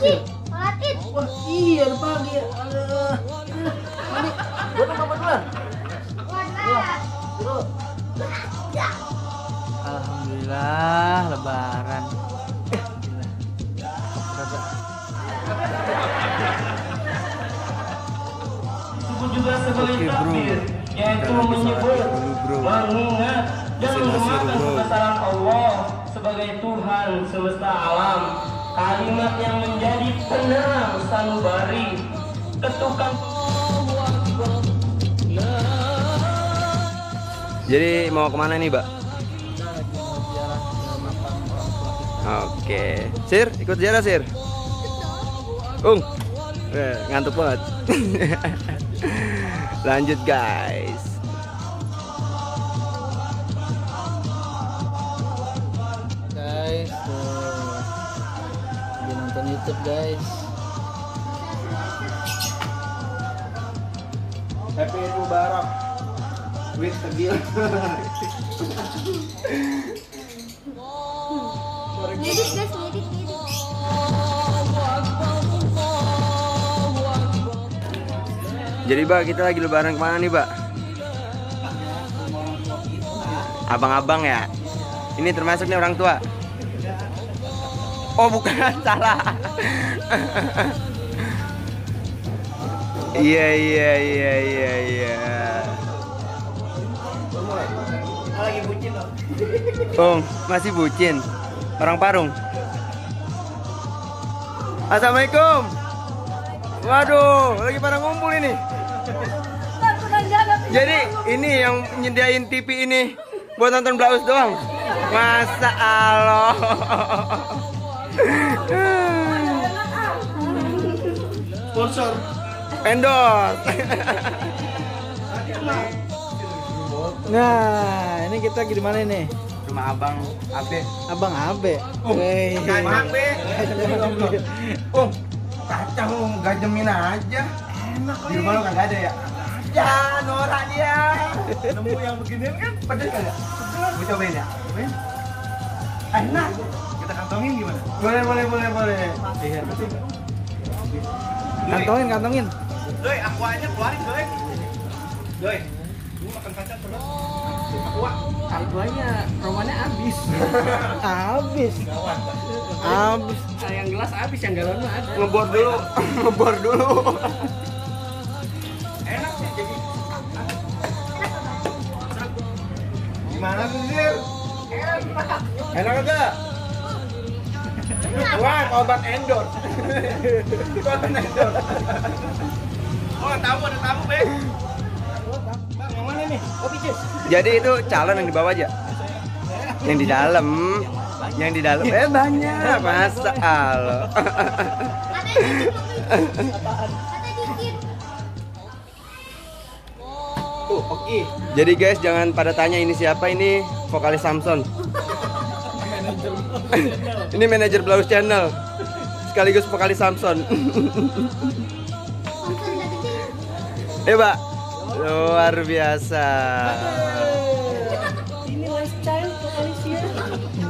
Pagi, Sir? sholat id. Wah, iya udah pagi. Aduh. Mandi. Buat apa duluan? Bro. Alhamdulillah lebaran. Gila. Kagak. Suku juga sebagai Oke, bro. takbir, yaitu Jangan menyebut, disalahin dulu, bro. mengingat dan Masih nasir, menguatkan bro. kebesaran Allah sebagai Tuhan semesta alam. Kalimat yang menjadi penerang sanubari, ketukan. Jadi mau kemana nih, Mbak? Oke, Sir, ikut ziarah, Sir. Ngantuk banget. Lanjut, guys. Guys, tuh. Lagi nonton YouTube, guys. Happy Mubarak. With tegil. Ngedit guys, ngedit. Jadi, Mbak, kita lagi lebaran kemana nih, Mbak? Abang-abang ya? Ini termasuk nih orang tua? Oh, bukan, salah. Iya. Lagi bucin loh. Oh, masih bucin. Orang Parung. Assalamualaikum. Waduh, lagi pada ngumpul ini. Jadi ini yang nyediain TV ini buat nonton Blaus doang. Masa Allah. Sponsor. Endorse. Nah, ini kita lagi di mana nih? Rumah Abang Abe. Abang Abe. Weh. Abe. Oh, kacang gajemin aja. Enak. Di rumah lo kagak ada ya? Ya, norak dia. Nemu yang beginian kan pedes kagak? Gue cobain ya. Cobain. Enak. Kita kantongin gimana? Boleh. Iya, betul. Kantongin. Doi, aku aja keluarin, Doi. Doi, lu makan kacang terus. Akuanya romannya habis. Habis. Yang gelas habis, yang galon mah ada. Ngebor dulu. Enak sih jadi. Gimana tuh, Sir? Enak enggak? Wah, obat endorse. Oh, ada tamu, Be. Bang, yang mana nih? Kopi jus. Jadi itu calon yang dibawa aja. Yang di dalam. Banyak. Masa Allah. Kata dikit. Tuh, oke. Jadi guys, jangan pada tanya ini siapa, ini vokalis Samson. Ini manajer Blaus Channel. Sekaligus vokalis Samson. Mbak, luar biasa. Ini lifestyle vokalisnya.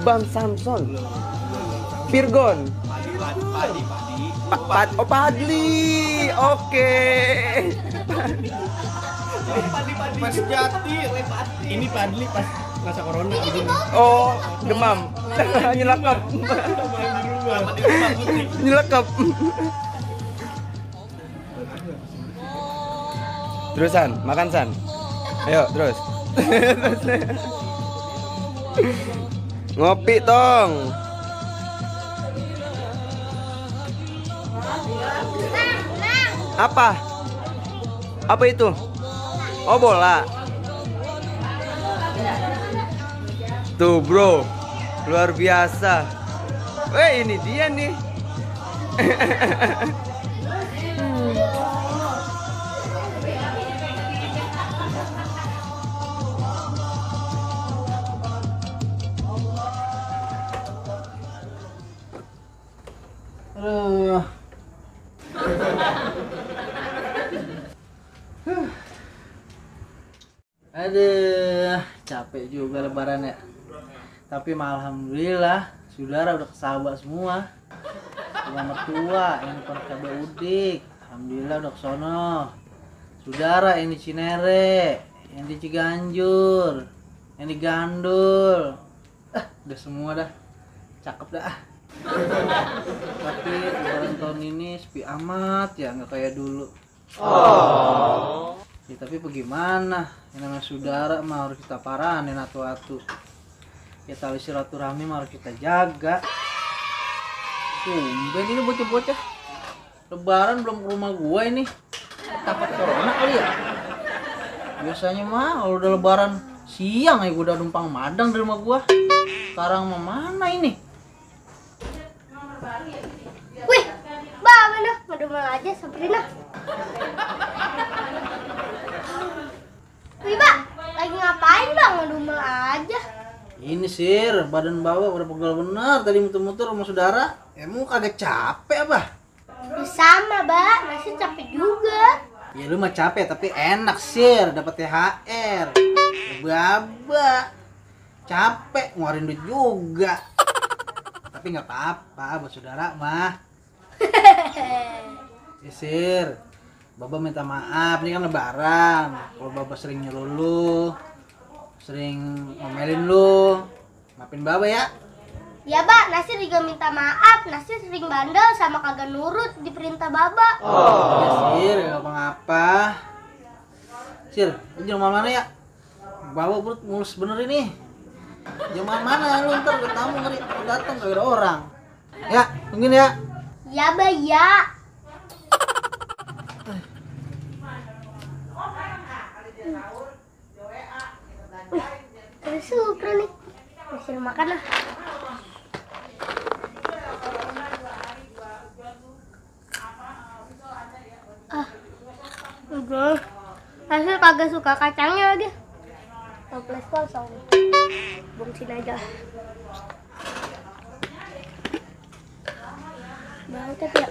Bang Samson. Virgon. Padli. Oke. Pas jati. Ini Padli pas masa corona. Oh, demam. Nyelekap. Nyelekap. Terusan, makan San. Ayo, terus. Ngopi tong. Apa? Apa itu? Oh, bola. Tuh, bro. Luar biasa. Weh, ini dia nih. Aduh. Aduh, capek juga lebaran ya. Tapi alhamdulillah, saudara udah kesabak semua. Tua mertua yang di Pondok Udik. Alhamdulillah udah kesono. Saudara yang di Cinere, yang di Ciganjur, yang di Gandul. Udah semua dah. Cakep dah. Tapi lebaran tahun ini sepi amat ya, nggak kayak dulu. Ya, tapi bagaimana? Yang namanya saudara mah harus kita paranin atu-atu. Ya tali silaturahmi mah harus kita jaga. Tumben ini bocah-bocah. Lebaran belum ke rumah gua ini. Takut corona kali ya? Biasanya mah kalau udah lebaran siang ya gua udah numpang madang di rumah gua. Sekarang mah mana ini? Wih, Mbak, mana? Ngedumel aja, samperin lah. Wih, Mbak, lagi ngapain, Bang? Ngedumel aja. Ini sir, badan bawa udah pegel bener tadi muter-muter rumah saudara. Emang kagak capek apa? Ya sama, Mbak. Masih capek juga. Ya lu mah capek tapi enak sir, dapat THR. Baba. Capek ngeluarin duit juga. Tapi nggak apa-apa buat saudara mah. Sir, Baba minta maaf, ini kan lebaran. Kalau Baba sering nyuruh lu, sering ngomelin lu, maafin Baba ya. Ya, Mbak, Nasir juga minta maaf. Nasir sering bandel sama kagak nurut di perintah Baba. Ya Sir, nggak apa-apa. Sir, lu jangan mana ya? Baba perut mulus bener ini. Jangan mana lu ntar ke tamu ngeri datang gak ada orang. Ya, mungkin ya. Ya, Mbak, ya. Ada supra nih. Nasir makan lah. Udah. Nasir kagak suka kacangnya lagi. Toples kosong. Bungsin aja. Banget ya.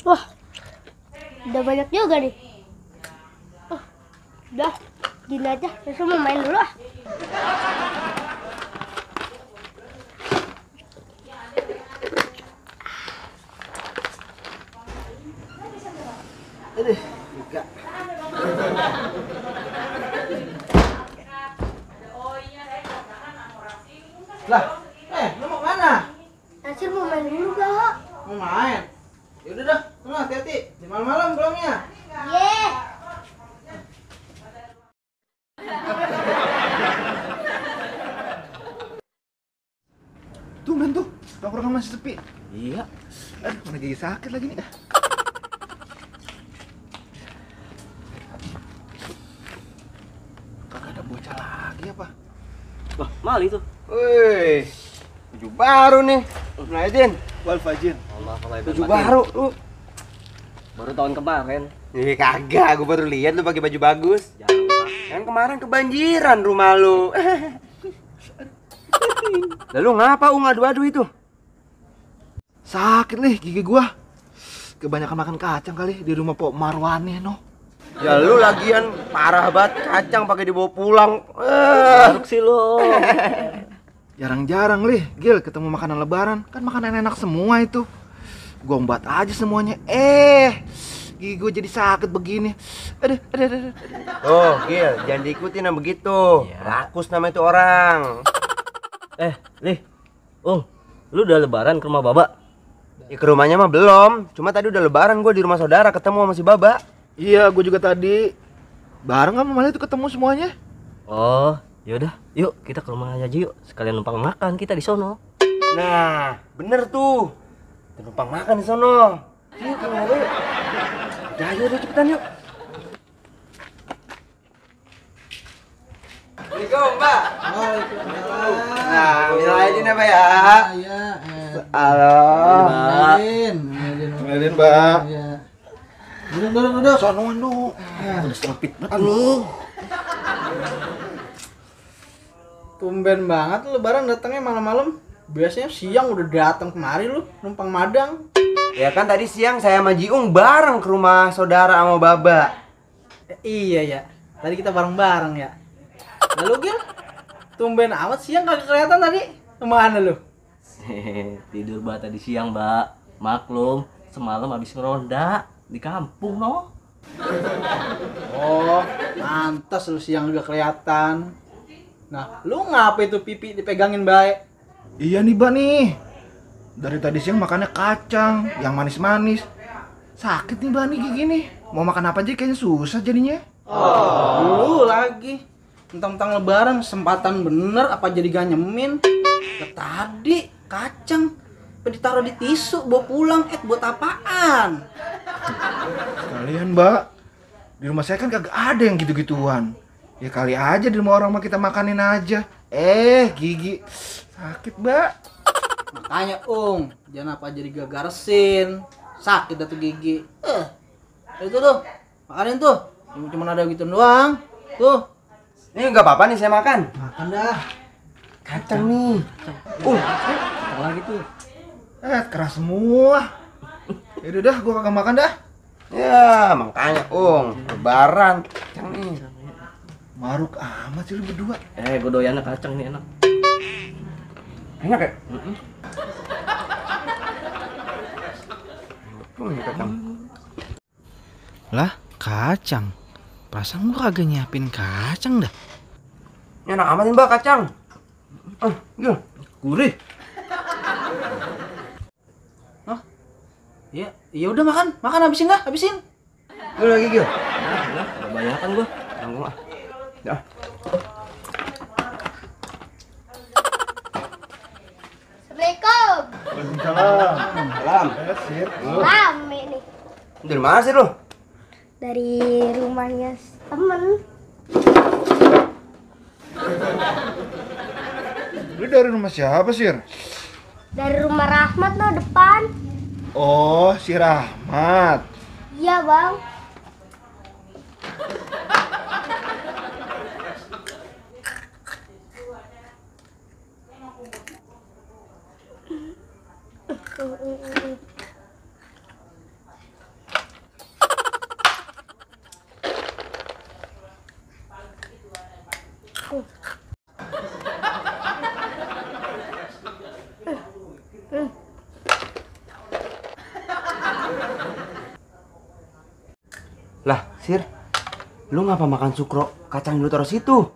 Wah, udah banyak juga nih. Udah, gini aja. Besok mau main dulu ah. Aduh, juga. Lah, lu mau mana? Nasir mau main dulu gak? Mau main? Yaudah dah, sana hati-hati. Di malam-malam pulangnya. Ye. Tumben tuh, tongkrongan masih sepi. Iya. Mana gigi sakit lagi nih. Kagak ada bocah lagi apa? Wah, mal itu. Wih, baju baru nih. Naidin, Wal Fajin. Allah, baju baru lu. Baru tahun kemarin. Ih kagak, gue baru lihat lu pakai baju bagus. Jangan Pak. Kan kemarin kebanjiran rumah lu. Lalu ngapa ngadu-adu itu? Sakit nih gigi gua. Kebanyakan makan kacang kali di rumah Pok Marwani no. Ya lu lagian parah banget, kacang pakai dibawa pulang. Baruk sih lo. Jarang-jarang lih, Gil, ketemu makanan lebaran. Kan makanan enak semua itu. Gua ombat aja semuanya. Gigi gua jadi sakit begini. Aduh. Oh, Gil, jangan diikutin yang begitu. Iya. Rakus nama itu orang. Lih. Lu udah lebaran ke rumah Baba? Ya, ke rumahnya mah belum. Cuma tadi udah lebaran gue di rumah saudara ketemu sama si Baba. Iya, gua juga tadi. Bareng sama malah itu ketemu semuanya. Oh, yaudah. Yuk, kita ke rumahnya aja yuk. Sekalian numpang makan kita di sono. Nah, bener tuh. Kita numpang makan di sono. Yuk, ke rumah lu yuk. Jayo deh cepetan yuk. Assalamualaikum, Mbak. Waalaikumsalam. Nah, minal aidin apa ya? Iya, Halo. Melin, Mbak. Iya. Duduk. Sonoan dong. Ya. Udah sempit banget lu. tumben banget lu lebaran datangnya malam-malam. Biasanya siang udah datang kemari lu numpang madang. Ya kan tadi siang saya sama Jiung bareng ke rumah saudara sama Baba. Iya ya. Tadi kita bareng-bareng ya. Lalu Gil, tumben amat siang kagak kelihatan tadi. Kemana lu? Tidur Mbak tadi siang Mbak. Maklum, semalam habis ngeronda di kampung no. Oh, pantas lu siang udah kelihatan. Nah, lu ngapa itu pipi dipegangin baik? Iya nih Mbak nih. Dari tadi siang makannya kacang, yang manis-manis. Sakit nih Mbak nih gigi nih. Mau makan apa aja kayaknya susah jadinya. Lu lagi. Tentang lebaran kesempatan bener apa jadi ganyemin? Ya tadi kacang ditaruh di tisu bawa pulang, buat apaan? Kalian Mbak, di rumah saya kan kagak ada yang gitu-gituan. Ya kali aja di rumah orang mah kita makanin aja. Gigi sakit Mbak. Makanya jangan apa jadi gagarsin. Sakit dah tuh gigi. Itu tuh, makanin tuh. Cuma ada gitu doang. Tuh. Ini nggak apa-apa nih saya makan. Makan dah. Kacang nih. Kacang lagi tuh. Keras semua. Yaudah dah, gua kagak makan dah. Ya makanya lebaran. Kacang nih. Maruk amat sih lu berdua. Gue doyan kacang nih enak. Enak ya? Kacang. Lah, kacang. Perasaan gua kagak nyiapin kacang dah. Ini enak amat nih Mbak kacang. Gil. Gurih. Ya udah makan habisin dah, habisin. Lu lagi Gil. Udah kebanyakan gua. Tanggung ah. Ya. Assalamualaikum. Waalaikumsalam. Salam. Sip. Rame nih. Dari mana sih lu? Dari rumahnya temen. Lu dari rumah siapa, Sir? Dari rumah Rahmat no depan. Oh, si Rahmat. Iya bang. Lah, Sir. Lu ngapa makan sukro kacang dulu taruh situ?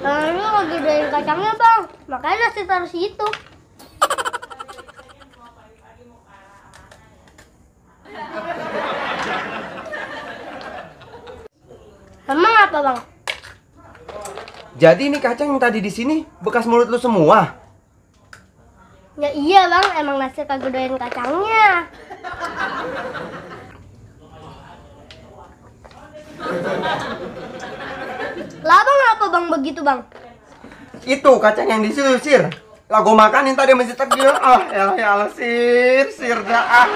Ini lagi dari kacangnya bang. Makanya nasi taruh situ. Emang apa bang? Jadi ini kacang yang tadi di sini bekas mulut lu semua. Ya iya bang, emang nasi kagak doyan kacangnya. Lah bang apa bang begitu bang? Itu kacang yang di situ, Sir. Lah gua makanin tadi masih tegil. Ya Allah, Sir dah.